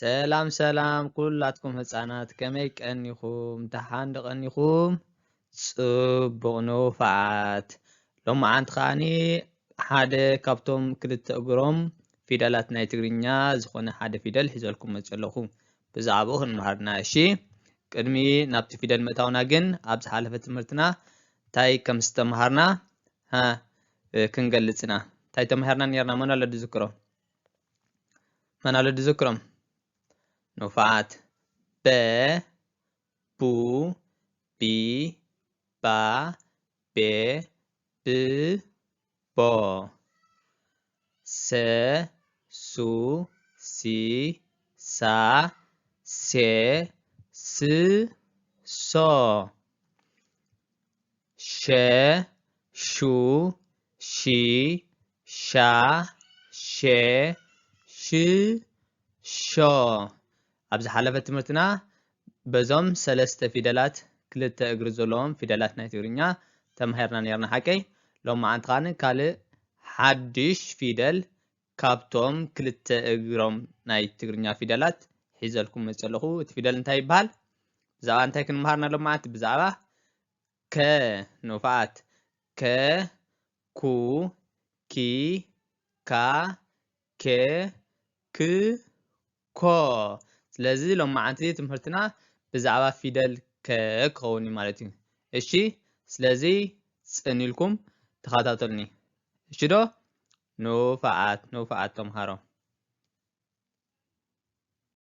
ሰላም ሰላም ኩላትኩም ህፃናት፣ ከመይ ቀኒኹም? ደሓን ዶ ቀኒኹም? ጽቡቕ ንፉዓት። ሎማዓንቲ ከዓኒ ሓደ ካብቶም ክልተ እግሮም ፊደላት ናይ ትግርኛ ዝኾነ ሓደ ፊደል ሒዘልኩም መፅእ ኣለኹ። ብዛዕባኡ ክንመሃር ኢና። እሺ፣ ቅድሚ ናብቲ ፊደል ምእታውና ግን ኣብ ዝሓለፈ ትምህርትና እንታይ ከም ዝተምሃርና፣ ሃ፣ ክንገልጽ ኢና። እንታይ ተማሂርና ነርና? መን ኣሎ ዝዝክሮ? መን ኣሎ ዝዝክሮም? ንፉዓት። በ፣ ቡ፣ ቢ፣ ባ፣ ቤ፣ ብ፣ ቦ። ሰ፣ ሱ፣ ሲ፣ ሳ፣ ሴ፣ ስ፣ ሶ። ሸ፣ ሹ፣ ሺ፣ ሻ፣ ሼ፣ ሽ፣ ሾ። ኣብ ዝሓለፈ ትምህርትና በዞም ሰለስተ ፊደላት፣ ክልተ እግሪ ዘለዎም ፊደላት ናይ ትግርኛ ተማሂርና ነርና ሓቀይ። ሎማዓንቲ ከዓኒ ካልእ ሓድሽ ፊደል ካብቶም ክልተ እግሮም ናይ ትግርኛ ፊደላት ሒዘልኩም መፅእ ኣለኹ። እቲ ፊደል እንታይ ይበሃል? ብዛዕባ እንታይ ክንመሃር ኢና ሎማዓንቲ? ብዛዕባ ከ፣ ንፉዓት። ከ፣ ኩ፣ ኪ፣ ካ፣ ኬ፣ ክ፣ ኮ። ስለዚ ሎማዓንቲ ትምህርትና ብዛዕባ ፊደል ከ ክኸውን እዩ ማለት እዩ። እሺ፣ ስለዚ ጽን ኢልኩም ተኸታተሉኒ። እሺ ዶ? ንፉዓት፣ ንፉዓት ተምሃሮ።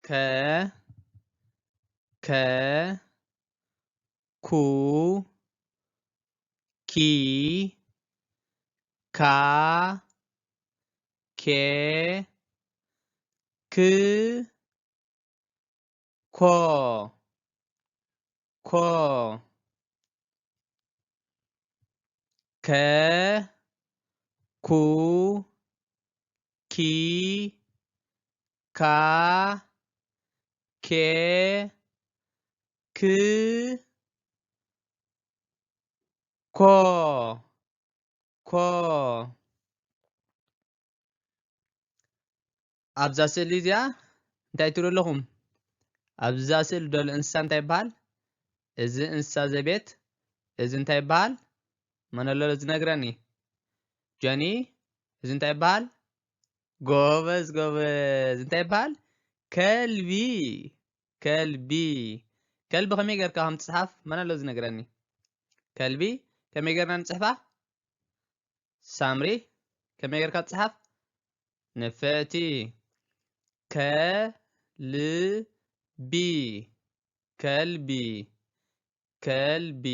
ከ፣ ከ፣ ኩ፣ ኪ፣ ካ፣ ኬ፣ ክ፣ ኮ፣ ኮ። ከ፣ ኩ፣ ኪ፣ ካ፣ ኬ፣ ክ፣ ኮ፣ ኮ። ኣብዛ ስእሊ እዚኣ እንታይ ትሪኡ ኣለኹም? ኣብዛ ስእሊ ዘሎ እንስሳ እንታይ ይበሃል? እዚ እንስሳ ዘቤት እዚ እንታይ ይበሃል? መን ኣሎ ዝነግረኒ? ጆኒ፣ እዚ እንታይ ይበሃል? ጎበዝ፣ ጎበዝ። እንታይ ይበሃል? ከልቢ፣ ከልቢ። ከልቢ ከመይ ጌርካ ከም ትጽሓፍ መን ኣሎ ዝነግረኒ? ከልቢ ከመይ ጌርና ንጽሕፋ? ሳምሪ፣ ከመይ ጌርካ ትጽሓፍ? ንፍዕቲ። ከልቢ፣ ከልቢ፣ ከልቢ።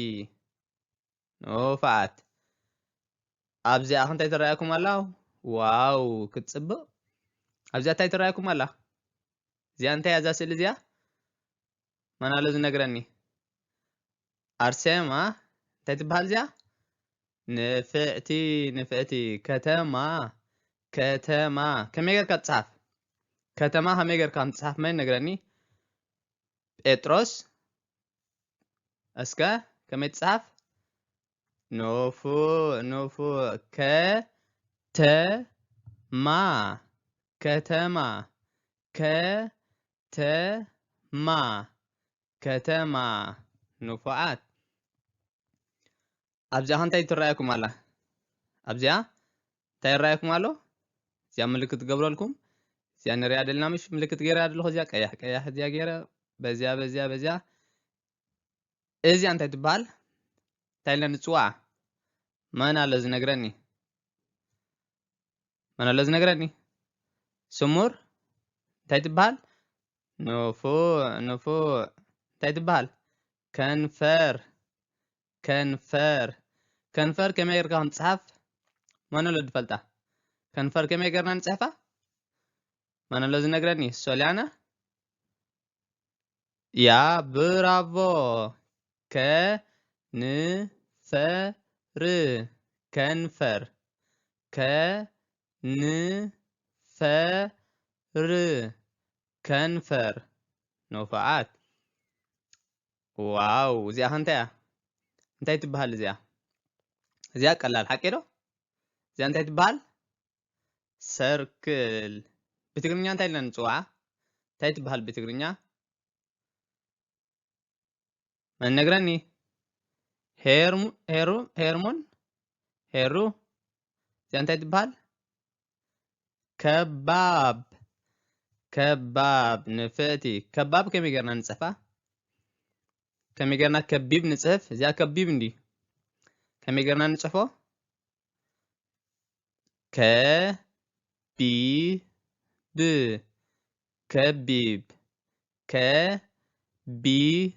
ንፉዓት። ኣብዚኣ ከ እንታይ ትረኣየኩም ኣላ? ዋው፣ ክትጽብቕ። ኣብዚኣ እንታይ ትረኣየኩም ኣላ? እዚኣ እንታይ እያ እዛ ስእሊ እዚኣ? መን ኣሎ ዝነግረኒ? ኣርሴማ፣ እንታይ ትበሃል እዚኣ? ንፍዕቲ፣ ንፍዕቲ። ከተማ፣ ከተማ። ከመይ ጌርካ ትጽሓፍ? ከተማ ከመይ ጌርካ ከም ትጽሓፍ መን ይነግረኒ? ጴጥሮስ፣ እስከ ከመይ ትጽሓፍ? ንፉዕ፣ ንፉዕ። ከ-ተ-ማ፣ ከተማ፣ ከ-ተ-ማ፣ ከተማ። ንፉዓት። ኣብዚኣ ከ እንታይ ትረኣየኩም ኣላ? ኣብዚኣ እንታይ ይረኣየኩም ኣሎ? እዚኣ ምልክት ትገብረልኩም። እዚኣ ንሪኣ ደልና ምሽ ምልክት ገይራ ኣለኹ። እዚኣ ቀያሕ ቀያሕ እዚኣ ገይረ በዚኣ በዚኣ በዚኣ። እዚኣ እንታይ ትበሃል? እንታይ ኢልና ንፅዋዓ? መን ኣሎ ዝነግረኒ? መን ኣሎ ዝነግረኒ? ስሙር እንታይ ትበሃል? ንፉዕ፣ ንፉዕ። እንታይ ትበሃል? ከንፈር፣ ከንፈር። ከንፈር ከመይ ጌርካ ከም ትጽሓፍ መን ኣሎ ዝፈልጣ? ከንፈር ከመይ ጌርና ንጽሕፋ? መን ኣሎ ዝነግረኒ? ሶልያና? ያ፣ ብራቮ። ከንፈር፣ ከንፈር፣ ከንፈር፣ ከንፈር። ንፉዓት። ዋው፣ እዚኣ ከ እንታይ እያ? እንታይ ትበሃል እዚኣ? እዚኣ ቀላል ሓቂ ዶ? እዚኣ እንታይ ትበሃል? ሰርክል። ብትግርኛ እንታይ ኢልና ንጽውዓ? እንታይ ትበሃል ብትግርኛ? መን ነግረኒ? ሄርሙ-፣ ሄሩ-፣ ሄርሞን? ሄሩ? እዚኣ እንታይ ትበሃል? ከባብ። ከባብ ንፍዕቲ። ከባብ ከመይ ጌርና ንጽሕፋ? ከመይ ጌርና ከቢብ ንጽሕፍ? እዚኣ ከቢብ እንዲ። ከመይ ጌርና ንጽሕፎ? ከቢብ። ከቢብ። ከቢብ።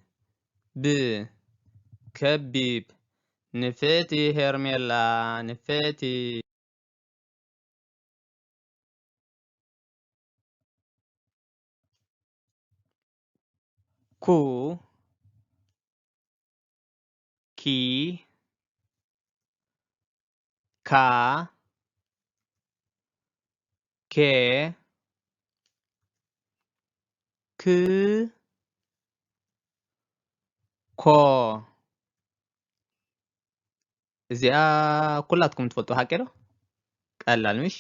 ከቢብ። ንፍዕቲ ሄርሜላ፣ ንፍዕቲ። ኩ፣ ኪ፣ ካ፣ ኬ፣ ክ፣ ኮ። እዚኣ ኩላትኩም ትፈልጡ ሓቂ ዶ? ቀላል ምሽ?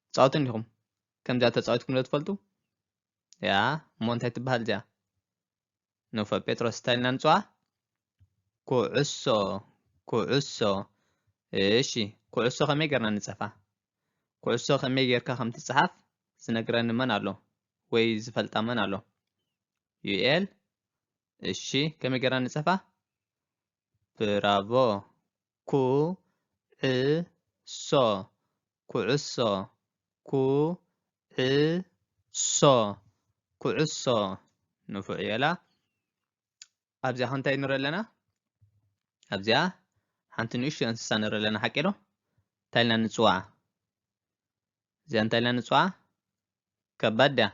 ትጻወቱ እንዲኹም። ከምዚኣ ተጻዊትኩም ዶ ትፈልጡ? ያ፣ እሞ እንታይ ትበሃል እዚኣ? ንፉዕ ጴጥሮስ እንታይ ኢልና ንጽውዓ? ኩዕሶ፣ ኩዕሶ። እሺ፣ ኩዕሶ ከመይ ጌርና ንጽሕፋ? ኩዕሶ ከመይ ጌርካ ከም ትጽሓፍ ዝነግረኒ መን ኣሎ? ወይ ዝፈልጣ መን ኣሎ? ዩኤል? እሺ፣ ከመይ ጌርና ንጽሕፋ? ብራቮ። ኩዕሶ፣ ኩዕሶ፣ ኩዕሶ፣ ኩዕሶ። ንፉዕ ዩኤላ። ኣብዚኣ ከ እንታይ ንርኢ ኣለና? ኣብዚኣ ሓንቲ ንእሽቶ እንስሳ ንርኢ ኣለና፣ ሓቂ ዶ? እንታይ ኢልና ንጽውዓ? እዚኣ እንታይ ኢልና ንጽውዓ? ከባድ ድያ?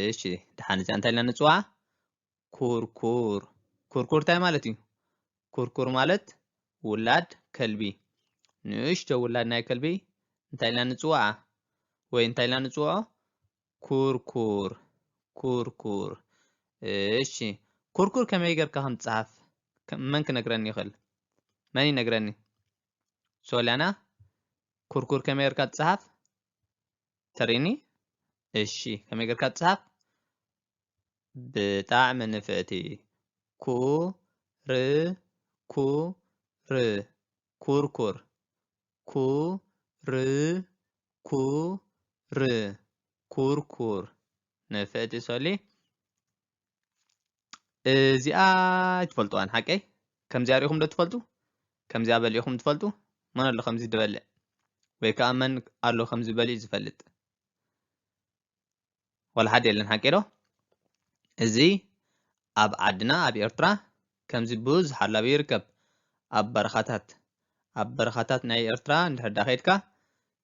እሺ፣ ደሓን፣ እዚኣ እንታይ ኢልና ንጽውዓ? ኩርኩር። ኩርኩር እንታይ ማለት እዩ? ኩርኩር ማለት ውላድ ከልቢ፣ ንእሽቶ ውላድ ናይ ከልቢ እንታይ ኢልና ንጽውዓ? ወይ እንታይ ኢልና ንጽውዖ? ኩርኩር፣ ኩርኩር። እሺ፣ ኩርኩር ከመይ ጌርካ ከም ትጽሓፍ ከ-፣ መን ክነግረኒ ይኽእል? መን ይነግረኒ? ሶልያና፣ ኩርኩር ከመይ ጌርካ ትጽሓፍ? ተሪኒ? እሺ፣ ከመይ ጌርካ ትጽሓፍ? ብጣዕሚ ንፍዕቲ። ኩ-ር-ኩ-ር። ኩርኩር። ኩ-ር-ኩ-ር። ኩርኩር። ንፍዕቲ ሶሊ። እዚኣ ኣይትፈልጥዋን ሓቀይ? ከምዚኣ ሪኢኹም ዶ ትፈልጡ? ከምዚኣ በሊዕኹም ትፈልጡ? መን ኣሎ ከምዚ ዝበልዕ? ወይ ከኣ መን ኣሎ ከምዚ በሊዑ ዝፈልጥ? ዋላ ሓደ የለን ሓቂ ዶ? እዚ ኣብ ዓድና ኣብ ኤርትራ ከምዚ ብዙሕ ኣላቢ ይርከብ። ኣብ በረኻታት፣ ኣብ በረኻታት ናይ ኤርትራ እንድሕር ዳ ከይድካ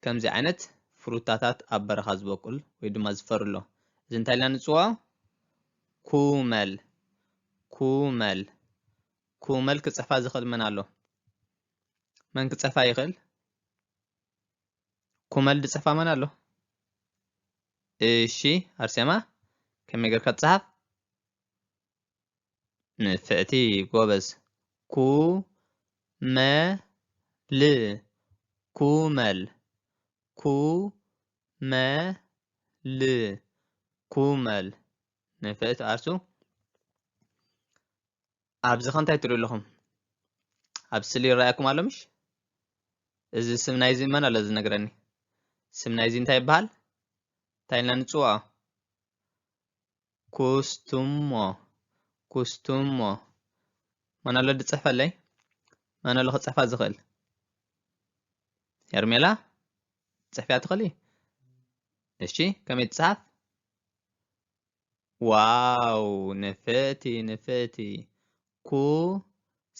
ከምዚ ዓይነት ፍሩታታት ኣብ በረኻ ዝበቁል ወይ ድማ ዝፈሪ ኣሎ። እዚ እንታይ ኢልና ንጽውዖ? ኩመል። ኩመል። ኩመል ክጽሕፋ ዝኽእል መን ኣሎ? መን ክጽሕፋ ይኽእል? ኩመል ዝጽሕፋ መን ኣሎ? እሺ፣ ኣርሴማ፣ ከመይ ጌርካ ትጽሓፍ? ንፍዕቲ፣ ጎበዝ። ኩመል። ኩመል። ኩመል። ኩመል። ንፍዕቲ ኣርሱ። ኣብዚ ኸ እንታይ ትሪኡ ኣለኹም? ኣብ ስእሊ ይረኣየኩም ኣሎ ምሽ? እዚ ስም ናይዚ መን ኣሎ ዝነግረኒ? ስም ናይዚ እንታይ ይበሃል? እንታይ ኢልና ንጽውዖ? ኩስቱሞ። ኩስቱሞ። መን ኣሎ ዝጽሕፈለይ? መን ኣሎ ክጽሕፋ ዝኽእል? ሄርሜላ? ጽሕፍያ ትኽእሊ? እሺ፣ ከመይ ትጽሓፍ? ዋው፣ ንፍዕቲ፣ ንፍዕቲ። ኩስትሞ።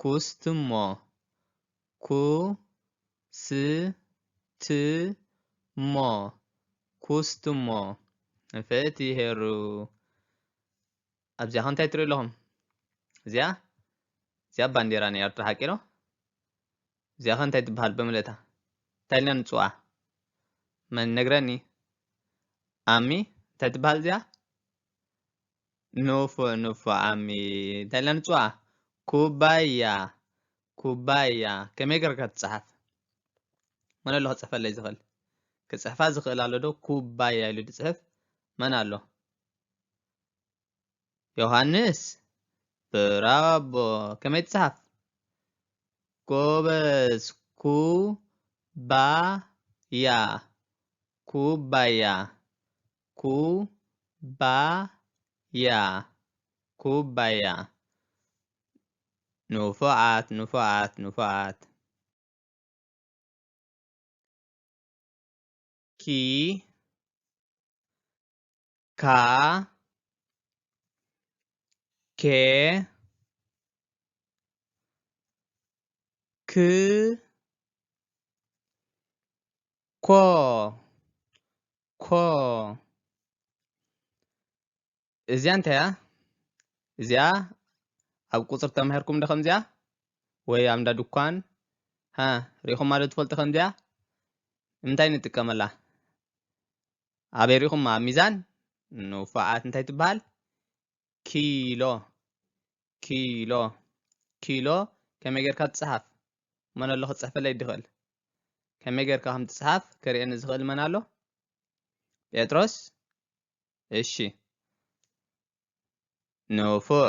ኩስትሞ። ኩስትሞ። ኩስትሞ። ንፍዕቲ ሄሩ። ኣብዚኣ ከ እንታይ ትሪኡ ኣለኹም? እዚኣ፣ እዚኣ ባንዴራ ናይ ኤርትራ ሓቂ ዶ? እዚኣ ከ እንታይ ትበሃል ብምልእታ? እንታይ ኢልና ንጽውዓ? መን ይነግረኒ? ኣሚ፣ እንታይ ትበሃል እዚኣ? ንፉዕ፣ ንፉዕ ኣሚ። እንታይ ኢልና ንጽውዓ? ኩባያ፣ ኩባያ። ከመይ ጌርካ ትጽሓፍ? መን ኣሎ ክጽሕፈለይ ዝኽእል? ክጽሕፋ ዝኽእል ኣሎ ዶ? ኩባያ ኢሉ ዝጽሕፍ መን ኣሎ? ዮሃንስ፣ ብራቦ። ከመይ ትጽሓፍ? ጎበዝ። ኩባያ፣ ኩባያ፣ ኩባያ፣ ኩባያ። ንፉዓት፣ ንፉዓት፣ ንፉዓት። ኪ፣ ካ፣ ኬ፣ ክ፣ ኮ፣ ኮ። እዚኣ እንታይ እያ? እዚኣ ኣብ ቁጽሪ ተማሂርኩም ዶ ከምዚኣ? ወይ ኣብ እንዳ ድኳን? ሃ፣ ርኢኹማ ዶ ትፈልጡ ከምዚኣ? ንምንታይ ንጥቀመላ? ኣበይ ርኢኹማ? ኣብ ሚዛን? ንፉዓት። እንታይ ትበሃል? ኪሎ፣ ኪሎ፣ ኪሎ። ከመይ ጌርካ ትጽሓፍ? መን ኣሎ ክጽሕፈለይ ዝኽእል? ከመይ ጌርካ ከም ትጽሓፍ ከርእየኒ ዝኽእል መን ኣሎ? ጴጥሮስ? እሺ። ንፉዕ።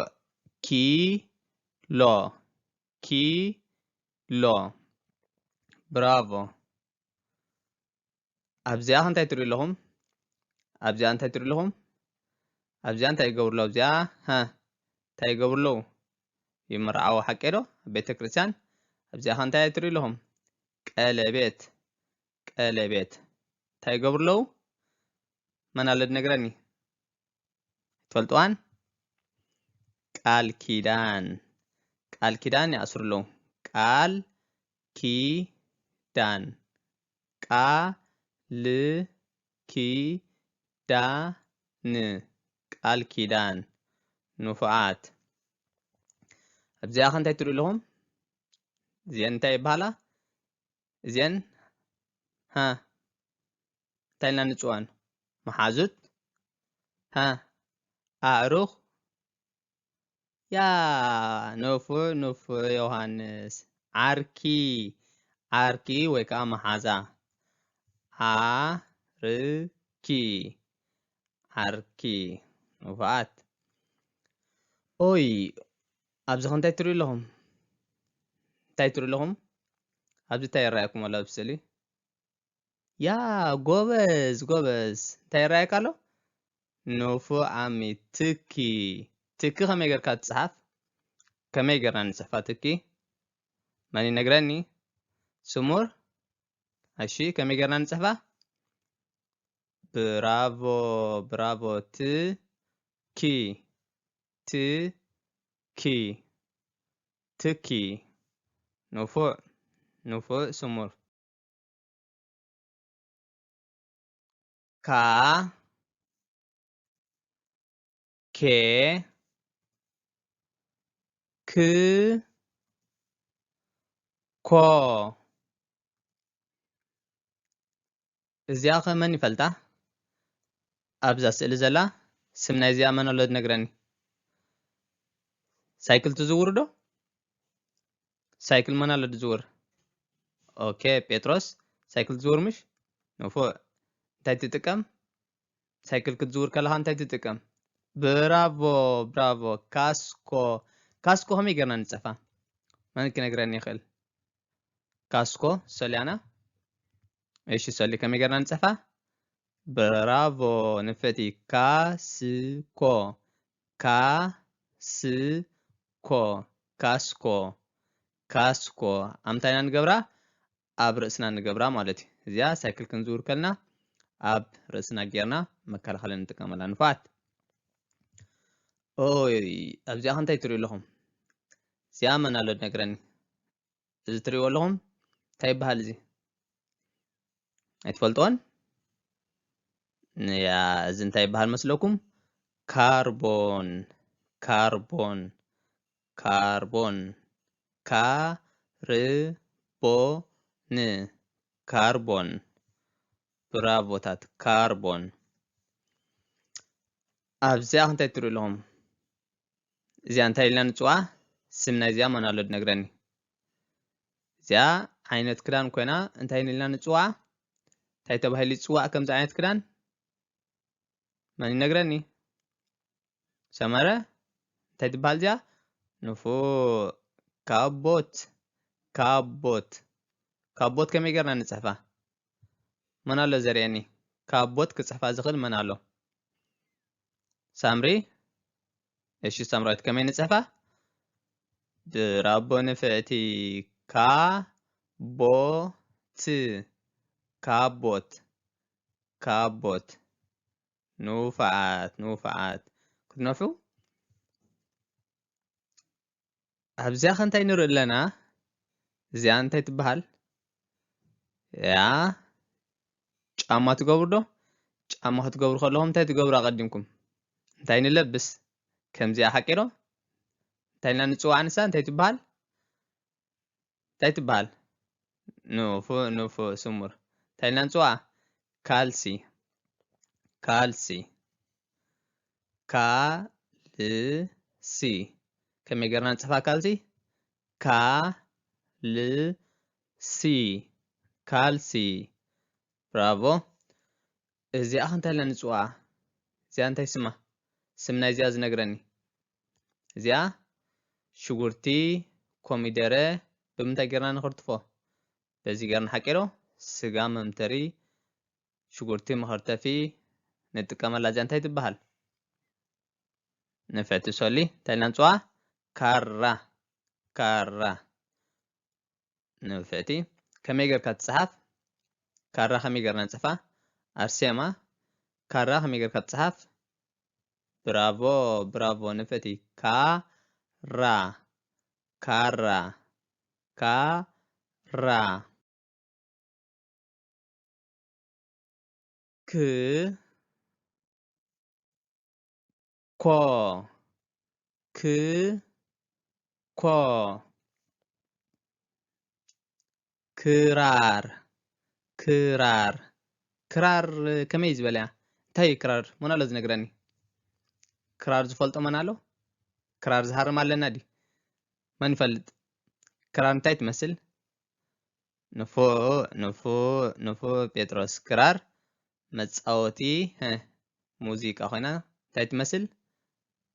ኪሎ፣ ኪሎ። ብራቮ። ኣብዚኣ ከ እንታይ ትሪኡ ኣለኹም? ኣብዚኣ እንታይ ትሪኡ ኣለኹም? ኣብዚኣ እንታይ ይገብሩ ኣለዉ? ኣብዚኣ፣ ሃ፣ እንታይ ይገብሩ ኣለዉ? ይምርዓዉ፣ ሓቀይ ዶ? ኣብ ቤተ ክርስቲያን። ኣብዚኣ ከ እንታይ ትሪኡ ኣለኹም? ቀለቤት፣ ቀለቤት። እንታይ ይገብሩ ኣለዉ? መን ኣሎ ዝነግረኒ? ትፈልጥዋን? ቃል ኪዳን፣ ቃል ኪዳን ይኣስሩ ኣለዉ። ቃል ኪዳን፣ ቃል ኪዳን፣ ቃል ኪዳን። ንፉዓት። ኣብዚኣ ከ እንታይ ትሪኡ ኣለኹም? እዚአን እንታይ ይበሃላ? እዚአን፣ ሃ፣ እንታይ ኢልና ንጽውዐን? መሓዙት? ሃ፣ ኣዕሩኽ? ያ፣ ንፉዕ፣ ንፉዕ ዮሃንስ። ዓርኪ፣ ዓርኪ ወይ ከዓ መሓዛ። ዓርኪ፣ ዓርኪ። ንፉዓት። ኦይ፣ ኣብዚ ከ እንታይ ትሪኡ ኣለኹም? እንታይ ትሪኡ ኣለኹም? ኣብዚ እንታይ ይረኣየኩም ኣሎ ኣብዚ ስእሊ? ያ፣ ጎበዝ፣ ጎበዝ። እንታይ ይረኣየካ ኣሎ? ንፉዕ ዓሚ፣ ትኪ። ትኪ ከመይ ጌርካ ትጽሓፍ? ከመይ ጌርና ንጽሕፋ ትኪ? መን ይነግረኒ? ስሙር? እሺ፣ ከመይ ጌርና ንጽሕፋ? ብራቮ፣ ብራቮ። ትኪ፣ ትኪ፣ ትኪ። ንፉዕ፣ ንፉዕ ስሙር። ካ፣ ኬ፣ ክ፣ ኮ። እዚኣ ከ መን ይፈልጣ? ኣብዛ ስእሊ ዘላ ስም ናይዚኣ መን ኣሎ ዝነግረኒ? ሳይክል ትዝውሩ ዶ? ሳይክል መን ኣሎ ዝዝውር? ኦኬ፣ ጴጥሮስ፣ ሳይክል ትዝውር ምሽ? ንፉዕ። እንታይ ትጥቀም? ሳይክል ክትዝውር ከለኻ እንታይ ትጥቀም? ብራቮ፣ ብራቮ። ካስኮ፣ ካስኮ ከመይ ጌርና ንጽሕፋ? መን ክነግረኒ ይኽእል? ካስኮ፣ ሶልያና? እሺ፣ ሶሊ፣ ከመይ ጌርና ንጽሕፋ? ብራቮ፣ ንፍዕቲ። ካስኮ፣ ካስኮ፣ ካስኮ፣ ካስኮ። ኣብ ምንታይ ኢና ንገብራ? ኣብ ርእስና ንገብራ ማለት እዩ። እዚኣ ሳይክል ክንዝውር ከልና ኣብ ርእስና ጌርና መከላኸሊ ንጥቀመላ። ንፉዓት። ኦይ፣ ኣብዚኣ ከ እንታይ ትሪኡ ኣለኹም? እዚኣ መን ኣሎ ነግረኒ? እዚ ትሪእዎ ኣለኹም እንታይ ይበሃል እዚ? ኣይትፈልጥዎን? ያ፣ እዚ እንታይ ይበሃል መስለኩም? ካርቦን፣ ካርቦን፣ ካርቦን፣ ካርቦን፣ ካርቦን። ብራቮታት፣ ካርቦን። ኣብዚኣ እንታይ ትሪኡ ኣለኹም? እዚኣ እንታይ ኢልና ንጽውዓ? ስም ናይዚኣ መን ኣሎ ዝነግረኒ? እዚኣ ዓይነት ክዳን ኮይና እንታይ ኢልና ንጽውዓ? እንታይ ተባሂሉ ይፅዋዕ ከምዚ ዓይነት ክዳን? መን ይነግረኒ? ሰመረ፣ እንታይ ትበሃል እዚኣ? ንፉዕ። ካቦት፣ ካቦት፣ ካቦት ከመይ ጌርና ንጽሕፋ? መን ኣሎ ዘርእየኒ? ካቦት ክጽሕፋ ዝኽእል መን ኣሎ? ሳምሪ? እሺ ሳምራዊት፣ ከመይ ንጽሕፋ? ብራቦ ንፍዕቲ። ካቦት፣ ካቦት፣ ካቦት። ንፉዓት፣ ንፉዓት። ክትነፍሑ? ኣብዚኣ ከ እንታይ ንርኢ ኣለና? እዚኣ እንታይ ትበሃል? ያ፣ ጫማ ትገብሩ ዶ? ጫማ ክትገብሩ ከለኹም እንታይ ትገብሩ ኣቐዲምኩም? እንታይ ንለብስ? ከምዚኣ ሓቂ ዶ? እንታይ ኢልና ንጽውዓ ንሳ? እንታይ ትበሃል? እንታይ ትበሃል? ንፉዕ፣ ንፉዕ፣ ስሙር። እንታይ ኢልና ንጽውዓ? ካልሲ። ካልሲ። ካልሲ። ከመይ ጌርና ንጽሕፋ ካልሲ? ካልሲ። ካልሲ። ብራቮ። እዚኣ ከ እንታይ ኢልና ንጽውዓ? እዚኣ እንታይ ስማ? ስም ናይዚኣ ዝነግረኒ። እዚኣ ሽጉርቲ፣ ኮሚደረ ብምንታይ ጌርና ንኸርትፎ? በዚ ጌርና ሓቂ ዶ? ስጋ መምተሪ፣ ሽጉርቲ መኸርተፊ ንጥቀመላ። እዚኣ እንታይ ትበሃል? ንፍዕቲ ሶሊ፣ እንታይ ኢልና ንጽውዓ? ካራ። ካራ። ንፍዕቲ፣ ከመይ ጌርካ ትጽሓፍ? ካራ ከመይ ጌርና ንጽሕፋ? ኣርሴማ፣ ካራ ከመይ ጌርካ ትጽሓፍ? ብራቮ፣ ብራቮ ንፍዕቲ። ካራ፣ ካራ፣ ካራ። ክ፣ ኮ፣ ክ፣ ኮ። ክራር፣ ክራር። ክራር ከመይ ዝበለ እያ? እንታይ እዩ ክራር? መን ኣሎ ዝነግረኒ? ክራር ዝፈልጦ መን ኣሎ? ክራር ዝሃርም ኣለና ድዩ? መን ይፈልጥ? ክራር እንታይ ትመስል? ንፉዕ፣ ንፉዕ፣ ንፉዕ ጴጥሮስ። ክራር መጻወቲ፣ ህ፣ ሙዚቃ ኮይና እንታይ ትመስል?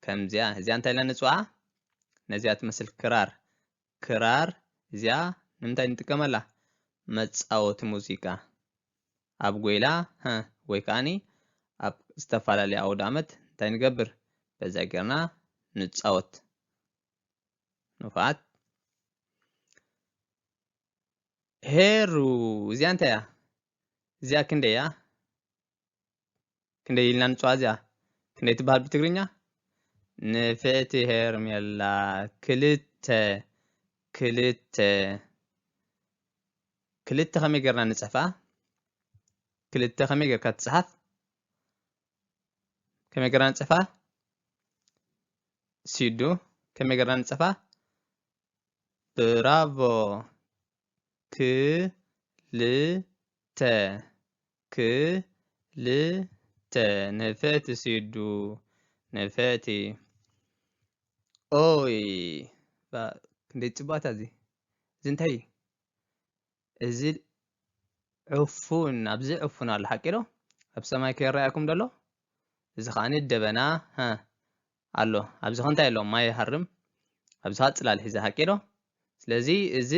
ከምዚኣ። እዚኣ እንታይ ኢልና ንጽውዓ? ነዚኣ ትመስል ክራር። ክራር እዚኣ ንምንታይ ንጥቀመላ? መጻወቲ ሙዚቃ። ኣብ ጎይላ፣ ህ፣ ወይ ከኣኒ ኣብ ዝተፈላለዩ ኣውደ ኣመት እንታይ ንገብር? በዛ ጌርና ንጻወት። ንፉዓት። ሄሩ፣ እዚኣ እንታይ እያ? እዚኣ ክንደይ እያ? ክንደይ ኢልና ንጽውዓ እዚኣ? ክንደይ ትበሃል ብትግርኛ? ንፍዕቲ ሄርሜላ፣ ክልተ፣ ክልተ። ክልተ ከመይ ጌርና ንጽሕፋ? ክልተ ከመይ ጌርካ ትጽሓፍ? ከመይ ጌርና ንጽሕፋ? ሲዱ፣ ከመይ ጌርና ንጽሕፋ? ብራቮ። ክልተ፣ ክልተ። ንፍዕቲ ሲዱ፣ ንፍዕቲ። ኦይ፣ ባ-፣ ክንደይ ጽቡቓት እዚ። እዚ እንታይ እዩ? እዚ ዕፉን፣ ኣብዚ ዕፉን ኣሎ፣ ሓቂ ዶ? ኣብ ሰማይ ከይረኣየኩም ደሎ? እዚ ከኣኒ ደበና፣ ሀ፣ ኣሎ። ኣብዚ ከ እንታይ ኣሎ? ማይ ይሃርም። ኣብዚ ከኣ ጽላል ሒዘ፣ ሓቂ ዶ? ስለዚ እዚ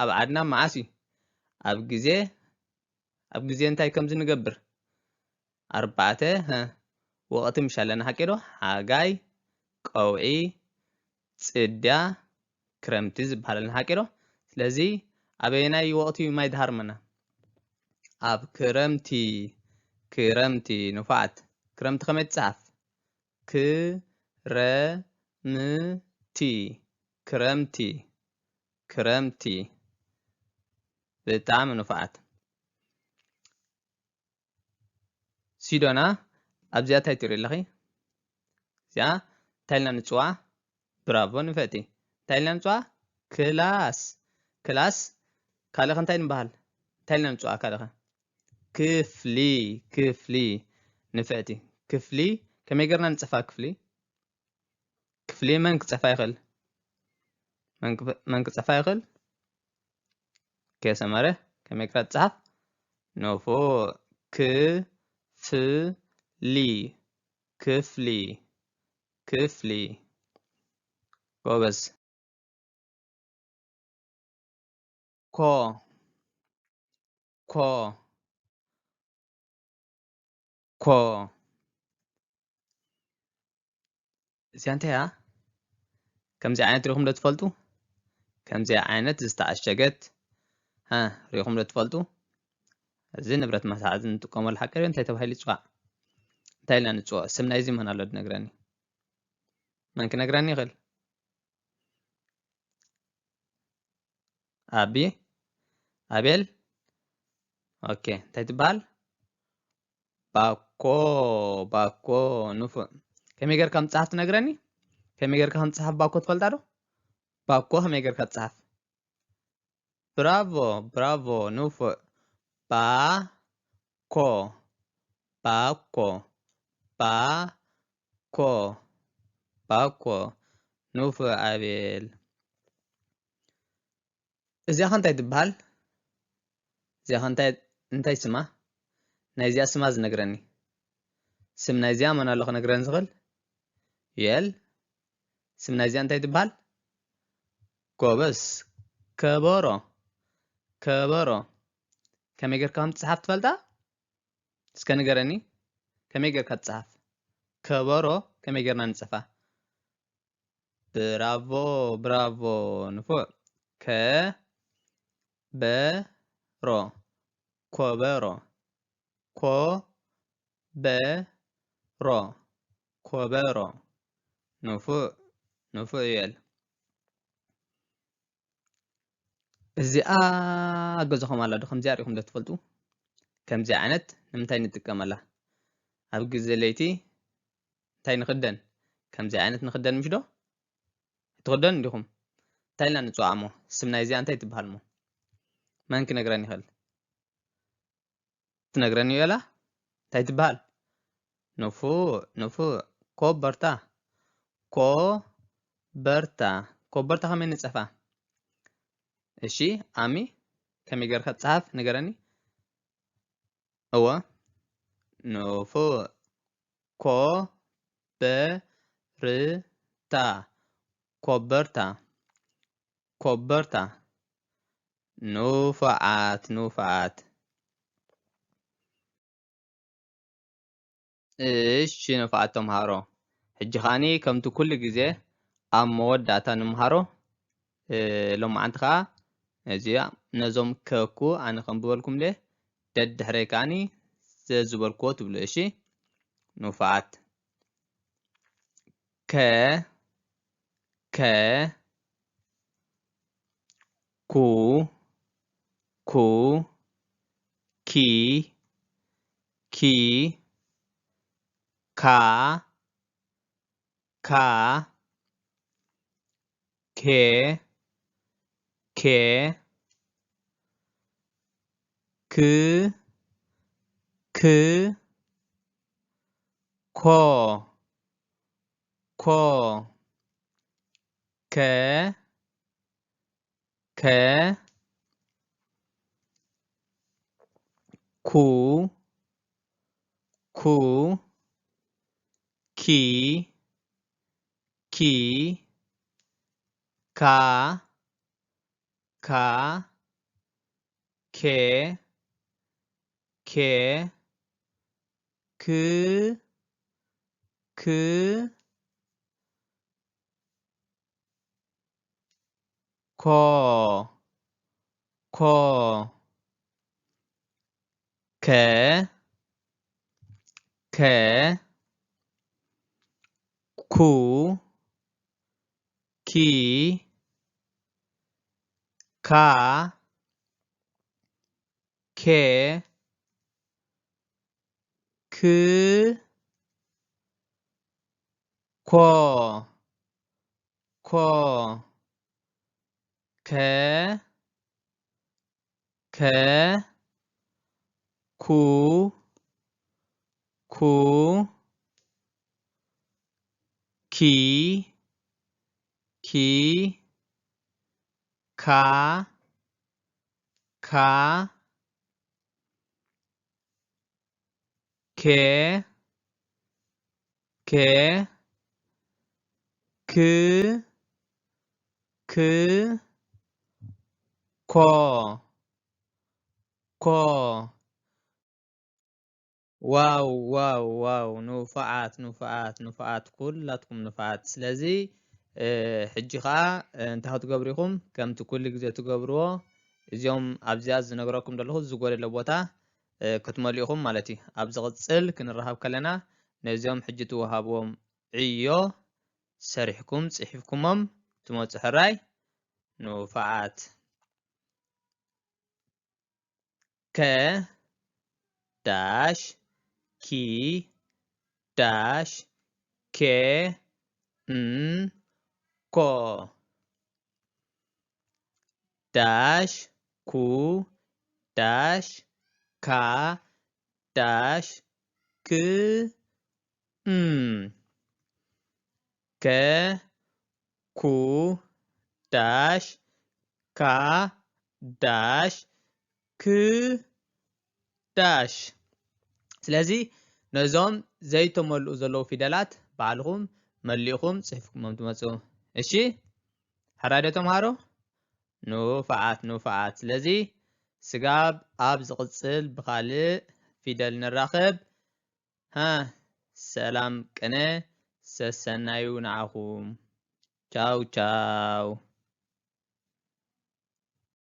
ኣብ ዓድና መዓስ እዩ? ኣብ ግዜ፣ ኣብ ግዜ እንታይ ከምዚ ንገብር? ኣርባዕተ፣ ሀ፣ ወቕቲ ምሽ ኣለና፣ ሓቂ ዶ? ሓጋይ፣ ቀውዒ፣ ጽድያ፣ ክረምቲ ዝበሃል ኣለና፣ ሓቂ ዶ? ስለዚ ኣበየናይ ወቕቲ እዩ ማይ ዝሃርመና? ኣብ ክረምቲ፣ ክረምቲ፣ ንፉዓት። ክረምቲ ከመይ ትጽሓፍ? ክረምቲ፣ ክረምቲ፣ ክረምቲ። ብጣዕሚ ንፉዓት። ሲዶና፣ ኣብዚኣ እንታይ ትርኢ ኣለኺ? እዚኣ እንታይ ኢልና ንጽውዓ? ብራቮ ንፍዕቲ። እንታይ ኢልና ንጽውዓ? ክላስ። ክላስ። ካልእ ከ እንታይ ንበሃል? እንታይ ኢልና ንጽውዓ ካልእ ከ? ክፍሊ፣ ክፍሊ። ንፍዕቲ። ክፍሊ፣ ከመይ ጌርና ንጽሕፋ ክፍሊ? ክፍሊ መን ክጽሕፋ ይኽእል? መን ክፍ-፣ መን ክጽሕፋ ይኽእል? ኦኬ፣ ሰመረ፣ ከመይ ጌርካ ትጽሓፍ? ንፉዕ። ክፍሊ፣ ክፍሊ፣ ክፍሊ። ጎበዝ። ኮ፣ ኮ፣ ኮ። እዚኣ እንታይ እያ? ከምዚ ዓይነት ሪኹም ዶ ትፈልጡ? ከምዚ ዓይነት ዝተዓሸገት፣ እ፣ ሪኹም ዶ ትፈልጡ? እዚ ንብረት መትሓዚ እንጥቀመሉ ሓቂ እንታይ ተባሂሉ ይፅዋዕ? እንታይ ኢልና ንፅውዖ? ስም ናይዚ መን ኣሎ ዝነግረኒ? መን ክነግረኒ ይኽእል? ኣቢ? ኣቤል? ኦኬ፣ እንታይ ትበሃል? ባኮ፣ ባኮ፣ ንፉዕ። ከመይ ጌርካ ምጽሓፍ ትነግረኒ? ከመይ ጌርካ ከም ትጽሓፍ ባኮ ትፈልጣ ዶ? ባኮ ከመይ ጌርካ ትጽሓፍ? ብራቮ፣ ብራቮ፣ ንፉዕ። ባኮ፣ ባኮ፣ ባኮ፣ ባኮ፣ ንፉዕ ኣቤል። እዚኣ ኸ እንታይ ትበሃል? እዚኣ ኸ እንታይ፣ እንታይ ስማ? ናይዚኣ ስማ ዝነግረኒ። ስም ናይዚኣ መን ኣሎ ክነግረኒ ዝኽእል? ዩኤል? ስም ናይዚኣ እንታይ ትበሃል? ጎበዝ። ከበሮ። ከበሮ። ከመይ ጌርካ ከም ትጽሓፍ ትፈልጣ? እስከ ንገረኒ። ከመይ ጌርካ ትጽሓፍ? ከበሮ ከመይ ጌርና ንጽሕፋ? ብራቮ፣ ብራቮ፣ ንፉዕ። ከበሮ፣ ኮበሮ፣ ኮበሮ፣ ኮበሮ። ንፉዕ፣ ንፉዕ ዩኤል። እዚኣ ኣብ ገዛኹም ኣላ ዶ? ከምዚኣ ሪኢኹም ዶ ትፈልጡ? ከምዚኣ ዓይነት ንምንታይ ንጥቀመላ? ኣብ ግዜ ለይቲ እንታይ ንኽደን? ከምዚኣ ዓይነት ንኽደን ምሽ ዶ? ኣይትኽደኑን ዲኹም? እንታይ ኢልና ንጽውዓ እሞ? ስም ናይዚኣ እንታይ ትበሃል እሞ? መን ክነግረኒ ይኽእል? ትነግረኒ ዩኤላ? እንታይ ትበሃል? ንፉዕ፣ ንፉዕ። ኮበርታ። ኮበርታ። ኮበርታ ከመይ ንጽሕፋ? እሺ፣ ኣሚ፣ ከመይ ጌርካ ትጽሓፍ ንገረኒ? እወ። ንፉዕ። ኮበርታ። ኮበርታ። ኮበርታ። ንፉዓት፣ ንፉዓት። እሺ፣ ንፉዓት ተምሃሮ። ሕጂ ኸኣኒ ከምቲ ኩሉ ግዜ ኣብ መወዳእታ ንምሃሮ፣ እ፣ ሎማዓንቲ ኸኣ እዚኣ ነዞም ከኩ ኣነ ከንብበልኩም ድየ? ደድሕረይ ከኣኒ ዘዝበልክዎ ትብሉ። እሺ፣ ንፉዓት። ከ፣ ከ፣ ኩ፣ ኩ፣ ኪ፣ ኪ፣ ካ፣ ካ፣ ኬ፣ ኬ፣ ክ፣ ክ፣ ኮ፣ ኮ፣ ከ፣ ከ፣ ኩ፣ ኩ፣ ኪ፣ ኪ፣ ካ፣ ካ፣ ኬ፣ ኬ፣ ክ፣ ክ፣ ኮ፣ ኮ፣ ከ፣ ከ፣ ኩ፣ ኪ፣ ካ፣ ኬ፣ ክ፣ ኮ፣ ኮ፣ ከ፣ ከ፣ ኩ፣ ኩ፣ ኪ፣ ኪ፣ ካ፣ ካ፣ ኬ ኬ ክ ክ ኮ ኮ ዋው ዋው ዋው፣ ንፉዓት ንፉዓት ንፉዓት፣ ኩላትኩም ንፉዓት። ስለዚ ሕጂ ኸዓ እንታይ ክትገብሩ ኢኹም? ከምቲ ኩሉ ግዜ ትገብርዎ፣ እዚኦም ኣብዚኣ ዝነግረኩም ዘለኹ ዝጎደለ ቦታ ክትመልኡ ኢኹም ማለት እዩ። ኣብ ዝቕጽል ክንራኸብ ከለና ነዚኦም ሕጂ ትወሃብዎም ዕዮ ሰሪሕኩም ጽሒፍኩሞም ትመጹ። ሕራይ ንፉዓት። ከ ዳሽ ኪ ዳሽ ኬ ን ኮ ዳሽ ኩ ዳሽ ካ ዳሽ ክ ም ከ ኩ ዳሽ ካ ዳሽ ክ ዳሽ። ስለዚ ነዞም ዘይተመልኡ ዘለዉ ፊደላት ባዕልኹም መሊእኹም ጽሒፍኩሞም ትመጹ። እሺ፣ ሕራይ ዶ ተምሃሮ? ንፉዓት ንፉዓት። ስለዚ ስጋብ ኣብ ዝቕጽል ብኻልእ ፊደል ንራኸብ። ሃ፣ ሰላም ቅነ ሰሰናዩ ንዓኹም። ቻው ቻው።